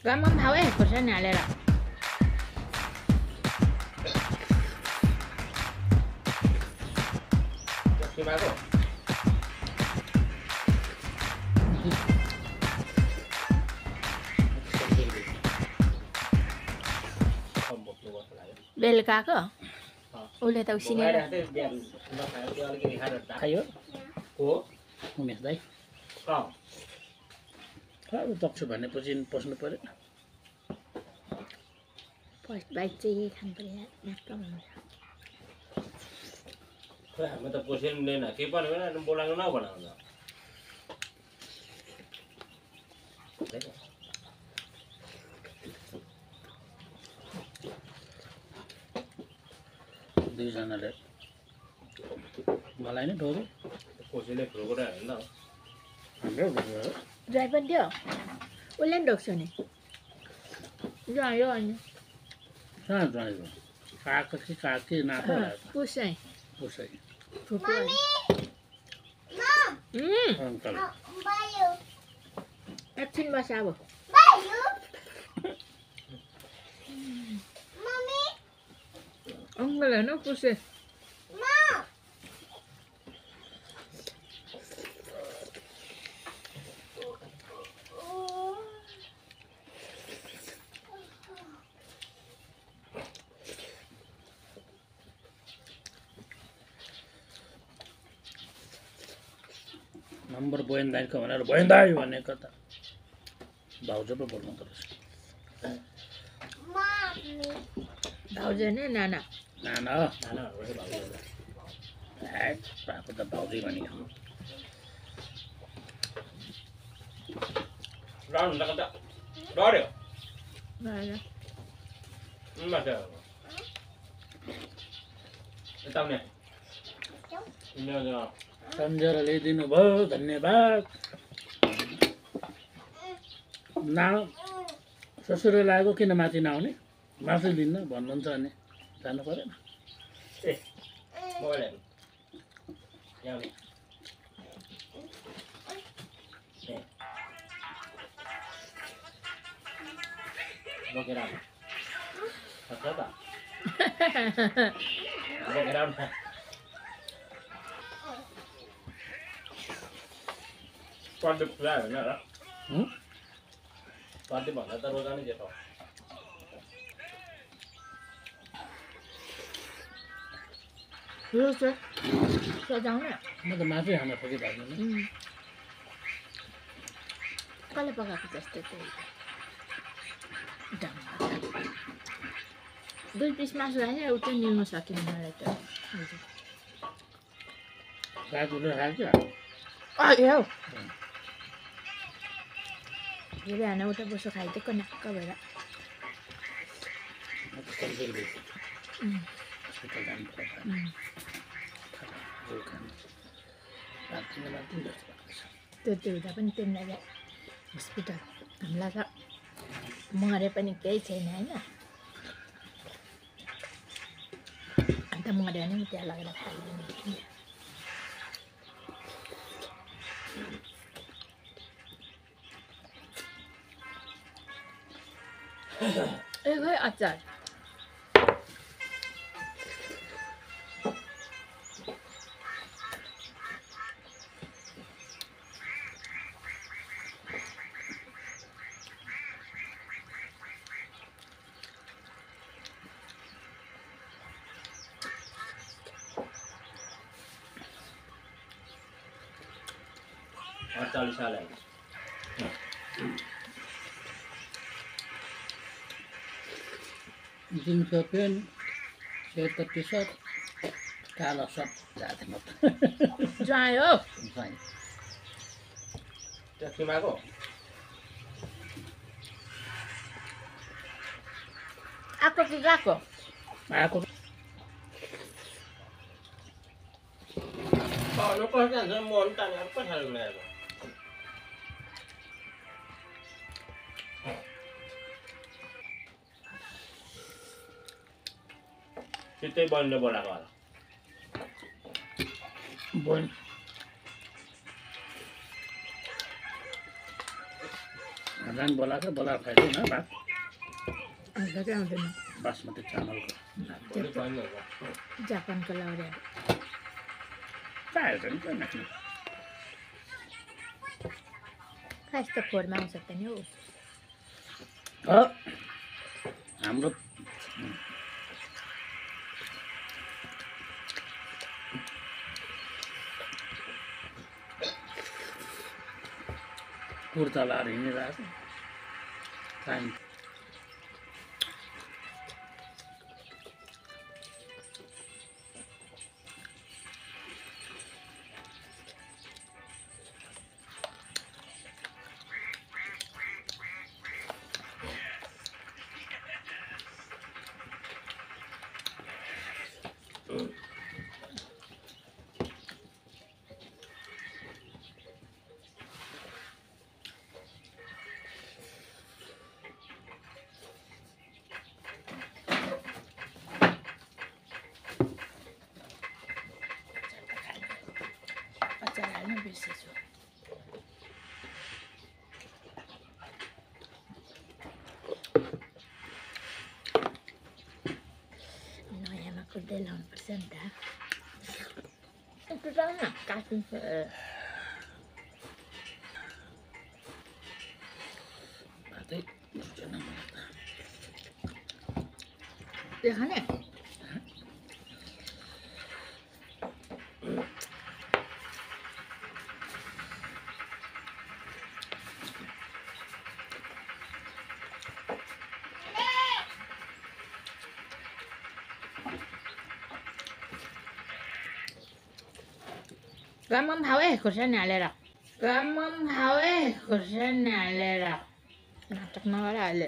Và mâm háo ấy của sao nhà này là Cái má của Belka ke? Udah tahu sini lah. खायो Của उमेशदाई Không अब सक्छु भनेपछि पस्नु पर्यो First bite चाहिँ खानु पर्यो नाक हामी त पोसिन लिएन के पनि होइन बोलाउनु नबोलाउनु दुईजनाले मलाई नै ढोग्यो पोसिनले ठुलो कुरा होइन हाम्रो ढोग्यो Dry पनि थियो उसले नि ढोग्छ नि जायो अनि कहाँ जानेको काको कि काकी नाको पुसै उसै थुप्रो अङ्कल एकछिन बस अब अङ्कल होइन पुसे नम्बर बयान दाइको भनेर बयान दाइ भनेको त भाउजू पो बोल्नु पर्छ भाउजू नै नाना नाना भएको त भाउजै भनियो राउन्ड हुन्छ कता डऱ्यो भएर माथि यता आउने सम्झेर ल्याइदिनु भयो धन्यवाद ना ससुरो लागेको किन माथि नआउने मासु दिन्न भन्नुहुन्छ भने जानु परेन ए मोबाइल यहाँ आउने बोकेर आउनु सक्छ त बोकेर आउनु पढ्दै पुरा होइन र पढ्दै भन्दा त रोजा नै जेठ रोज सजाउने म त मासु खान सकिरहेको कसले पकाएको जस्तो चाहिँ दुई पिस मासु खाएँ उतै निल्नु सकिन मलाई त सागुलो खायो आयो धेरै हाना उता बसो खाइदिएको नक्क भएर त्यो हुँदा पनि तिमीलाई हस्पिटल हामीलाई त मरे पनि केही छैन होइन अन्त मऱ्यो भने त्यहाँ लगेर खाइदिने ए खै अचार अड़तालीस साल है जिनको पेन 37 कालो सब जाते मत जायो टैक्सी में आको आको कि गएको आको नो कहाँ जान्छ मन ताने अब कसरी ल्याएको सिधै बन्ने बोलाएको होला बोन झन् बोलाएको बोलाएर खाइदिउँ न भात अन्त चाहिँ आउँदैन बासमती चामलको भोलि पानी होला जापानको लाउरेहरू चाहिएको छ नि क्या नाच्नु खा यस्तो फोहोरमा आउँछ त नि हौ हो हाम्रो कुर्ता लाएर हिँडिरहेको टाइम अचार हाल्नु बिर्सेछु नयाँमा कुर्दै लाउनुपर्छ नि त टुटाउ न काटिन्छ भातै बुझेन मलाई त त्यो खाने गमम हावे खुर्सानी हालेर गमम हावे खुर्सानी हालेर नाटक नगर अहिले